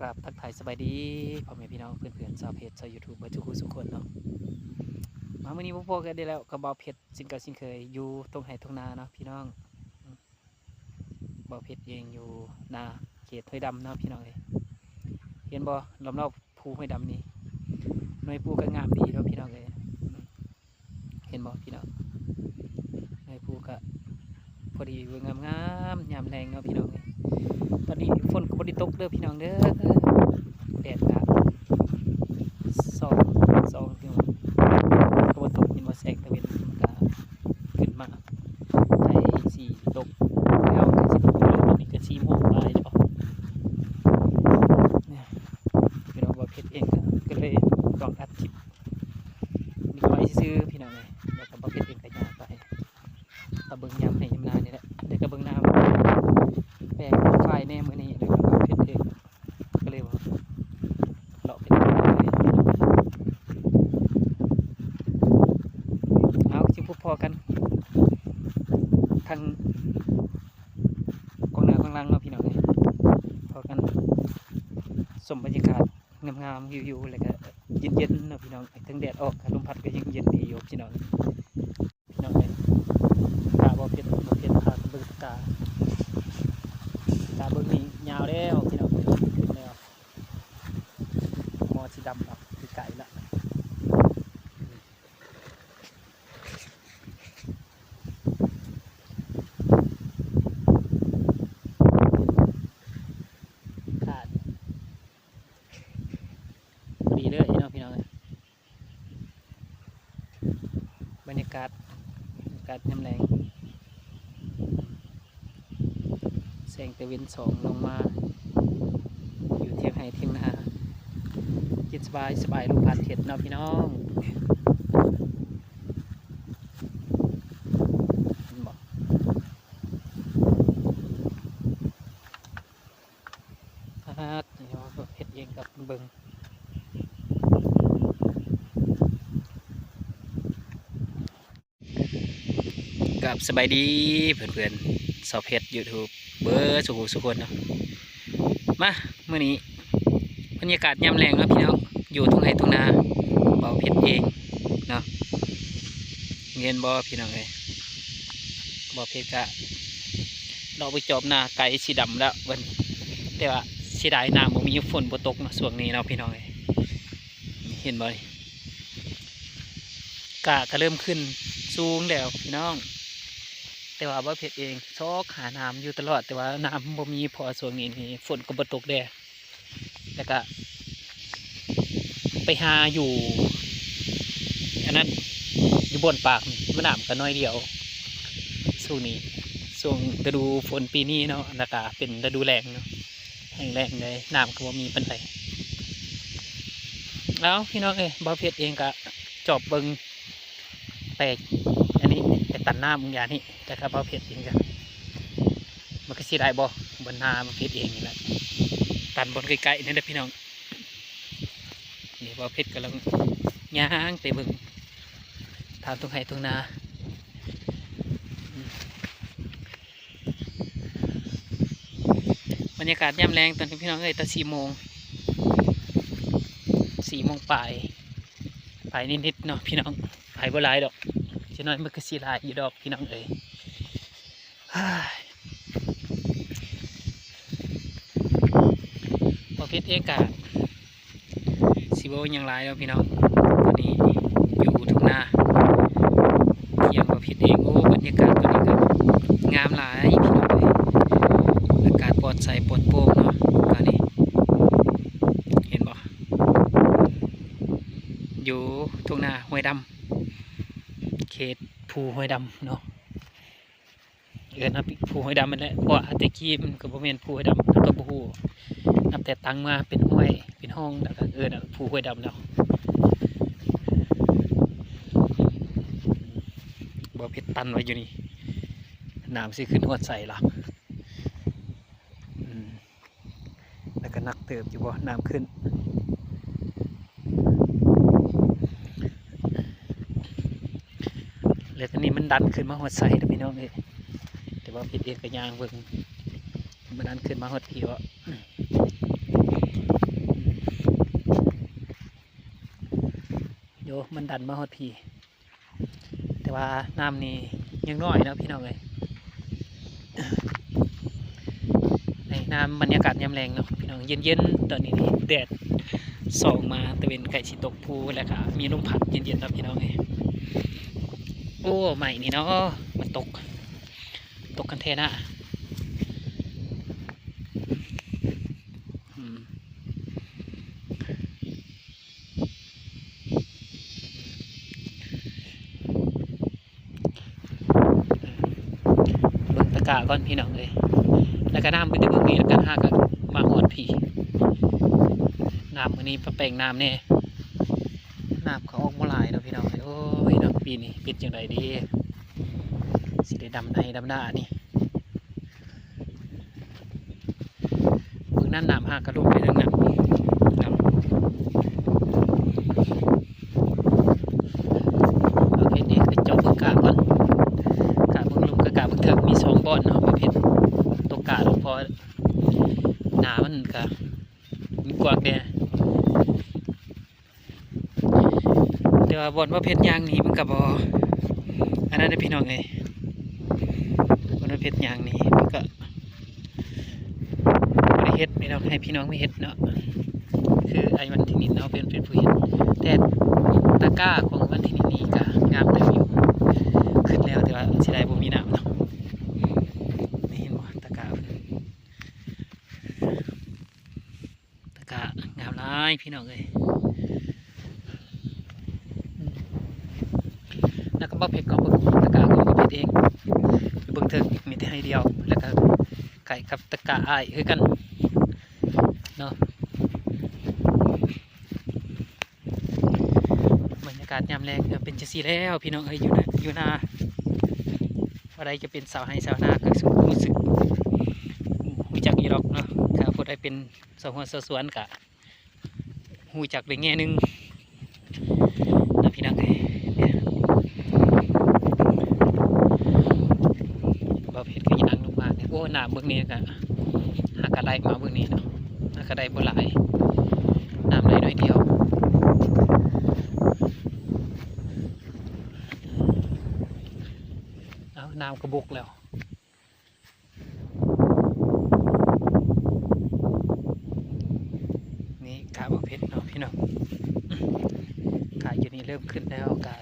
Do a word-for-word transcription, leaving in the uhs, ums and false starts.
กราบทักทายสบายดีพ่อแม่พี่น้องเพื่อนๆชาวเพจชาวยูทูบเบอร์ทุกคู่ทุกคนเนาะ มามื้อนี้พบกันได้แล้วกับบ่าวเพชรเช่นเก่าเช่นเคยอยู่ตรงไฮ่ตรงนาเนาะพี่น้อง บ่าวเพชรเองอยู่นาเขตห้วยดำเนาะพี่น้องเอ้ย เห็นบ่ ล้อมรอบภูห้วยดำนี่ หน่วยภูก็งามดีเนาะพี่น้องเอ้ย เห็นบ่พี่น้อง หน่วยภูก็พอดีงามๆยามแลงเนาะพี่น้องเอ้ย ตอนนี้ฝนก็บ่ได้ตกเด้อพี่น้องเด้อ แดดก็ส่องส่องอยู่ ก็บ่ตก เห็นบ่ แสงตะเว็นมันก็ขึ้นมา ใกล้สิตกแล้ว ใกล้สิตกแล้ว ตอนนี้ก็สี่โมงปลายแล้ว เนี่ย พี่น้อง บ่าวเพชรเองก็ ก็เลยต้องอัดคลิปนิดหน่อยซื่อๆพี่น้องเอ้ย แล้วก็บ่าวเพชรเองก็ย่างไป ก็เบิ่งยามไฮ่ยามนานี่แหละ เดี๋ยวก็เบิ่งน้ำแปลงฝ่ายแน่มื้อนี้ แล้วก็บ่าวเพชรเองก็เลยว่า เลาะไปเรื่อยๆ เอา สิพบพ้อกันทางกล้องหน้ากล้องหลังเนาะพี่น้องเอ้ย พ้อกันชมบรรยากาศงามๆวิวๆ แล้วก็เย็นๆเนาะพี่น้อง ทั้งแดดออก ลมพัดก็ยังเย็นดีอยู่พี่น้อง พี่น้องเอ้ย กาบ่าวเพชร บ่าวเพชรพาไปเบิ่งกา กาเบิ่งนี่ยาวแล้วพี่น้อง ขึ้นแล้ว หมอกสีดำออกไกลๆละ ขาด พอดีเลยเนาะพี่น้องเอ้ย บรรยากาศ บรรยากาศยามแลง แสงตะเว็นส่องลงมา อยู่เถียงไฮ่เถียงนา เย็นสบายสบาย ลมพัดเฮ็ดเนาะพี่น้อง เห็นบ่ อาด นี่ว่าเฮ็ดเองกับเบิ่ง ครับ สบายดีเพื่อนๆชาวเพจยูทูบเบอร์สุขุสุคนเนาะ มา มื้อนี้บรรยากาศยามแลงเนาะพี่น้อง อยู่ทุ่งไฮ่ทุ่งนา บ่าวเพชรเองเนาะ เห็นบ่พี่น้องเอ้ย บ่าวเพชรก็เลาะไปจอบนาไกลสีดำแล้ววันนี้ แต่ว่าเสียดายน้ำบ่มี ฝนบ่ตกเนาะช่วงนี้เนาะพี่น้องเอ้ย เห็นบ่นี่ กาก็เริ่มขึ้นสูงแล้วพี่น้อง แต่ว่าบ่าวเพชรเองซอกหาน้ำอยู่ตลอด แต่ว่าน้ำบ่มี เพราะว่าช่วงนี้นี่ฝนก็บ่ตกแด่ แล้วก็ไปหาอยู่ อันนั้น อยู่บ่อนปากนี่ มันน้ำก็น้อยเดียว ช่วงนี้ ช่วงฤดูฝนปีนี้เนาะ แล้วก็เป็นฤดูแล้งเนาะ แห้งแล้งเลย น้ำก็บ่มีปานใด เอ้า พี่น้องเอ้ย บ่าวเพชรเองก็จอบเบิ่ง ไป อันนี้ ไปตันน้ำอย่างนี้ แต่ก็บ่าวเพชรเองก็ มันก็สิได้บ่ บนนาบ่าวเพชรเองนี่แหละ ตันบนใกล้ๆนี่แหละพี่น้อง นี่บ่าวเพชรกำลังย่างไปเบิ่ง ตามทุ่งไฮ่ทุ่งนา บรรยากาศยามแลงตอนนี้พี่น้องเอ้ย ตอนสี่โมง สี่โมงปลาย ปลายนิดๆเนาะพี่น้อง ปลายบ่หลายดอก จักหน่อยมันก็สิหลายอยู่ดอกพี่น้องเอ้ย ฮ้าย บ่าวเพชรเองก็ สิบ่หยังหลายแล้วพี่น้อง ตอนนี้อยู่ทุ่งนา เถียงบ่าวเพชรเอง โอ้ บรรยากาศตอนนี้ก็งามหลายพี่น้องเอ้ย อากาศปลอดใสปลอดโปร่งเนาะ ตอนนี้ เห็นบ่ อยู่ทุ่งนาห้วยดำ เขตภูห้วยดำเนาะ เอิ้นว่าภูห้วยดำนั่นแหละ เพราะว่าแต่กี้มันก็บ่แม่นภูห้วยดำ เฮาก็บ่ฮู้ นับแต่ตั้งมาเป็นห้วย เป็นห้อง แล้วก็เอิ้นว่าภูห้วยดำแล้ว บ่าวเพชรตันไว้อยู่นี่ น้ำสิขึ้นฮอดใสล่ะ อืม แล้วก็หนักเติบอยู่บ่ น้ำขึ้น แล้วตอนนี้มันดันขึ้นมาฮอดใสแล้วพี่น้องเอ้ย แต่บ่าวเพชรเองก็ย่างเบิ่ง มันดันขึ้นมาฮอดพี้บ่ อืม ดี๋ยวมันดันมาฮอดพี้ แต่ว่าน้ำนี่ยังน้อยเนาะพี่น้องเอ้ย ในน้ำบรรยากาศยามแลงเนาะพี่น้อง เย็นๆ ตอนนี้นี่แดดส่องมา ตะเว็นใกล้สิตกพู้นแล้วก็มีลมพัดเย็นๆ เนาะพี่น้องเอ้ย โอ้ ไม้นี่เนาะ มันตก ตกคันแท้นะ อืม เบิ่งตะกร้าก่อนพี่น้องเอ้ย แล้วก็น้ำมันจะเบิ่งนี่แล้วกัน หาก็มาฮอดพี้ น้ำมื้อนี้ปะแป้งน้ำแน่ น้ำก็ออกบ่หลายเนาะพี่น้องเอ้ย โอ้ยเนาะ ปีนี้เป็นจั่งใดดี สิได้ดำไฮ่ดำนานี่ เบิ่งนั่นน้ำหากกระดูกไปทางนั้นเนาะ ประเภทนี้ก็เจาะเบิ่งกะก่อน กะเบิ่งลุ่มกับกะเบิ่งเทิง มีสองบ่อนเนาะ ประเภทตกกะ เพราะหน้ามันก็มันกว้างแด่ แต่ว่าบ่อนประเภทย่างนี่มันก็บ่ อันนั้นเด้อพี่น้องเอ้ย บ่อนประเภทย่างนี่มันก็บ่ได้เฮ็ดพี่น้อง ให้พี่น้องมาเฮ็ดเนาะ คือไอ้วันที่นี่เนาะ เป็น เป็นผู้เฮ็ด แต่ตะกร้าของวันที่นี่นี่ก็งามเติบอยู่ ขึ้นแล้ว แต่ว่าเสียดายบ่มีน้ำเนาะ นี่เห็นบ่ ตะกร้าเพิ่น ตะกร้างามหลายพี่น้องเอ้ย อืม แล้วก็บ่าวเพชรก็เบิ่งตะกร้าของบ่าวเพชรเอง อยู่เบิ่งเทิงมีแต่ไฮ่เดียว แล้วก็ใกล้กับตะกร้าอ้ายคือกันเนาะ บรรยากาศยามแลงก็เป็นจั่งซี้แล้วพี่น้องเอ้ย อยู่นา อยู่นา ผู้ใดจะเป็นชาวไฮ่ชาวนาก็รู้สึก รู้จักอยู่ดอกเนาะ ถ้าผู้ใดเป็นชาวไฮ่ชาวสวนก็รู้จักในแง่หนึ่งนะพี่น้องเอ้ย เนี่ย บ่าวเพชรก็ย่างลงมาเนี่ย โอ้ น้ำเบิ่งนี่ก็ หากะไหลมาเบิ่งนี่เนาะ หากะได้บ่หลาย น้ำไหลน้อยเดียว เอา น้ำก็บกแล้ว นี่กะบ่าวเพชรเนาะพี่น้อง กะอยู่นี่เริ่มขึ้นแล้ว กะ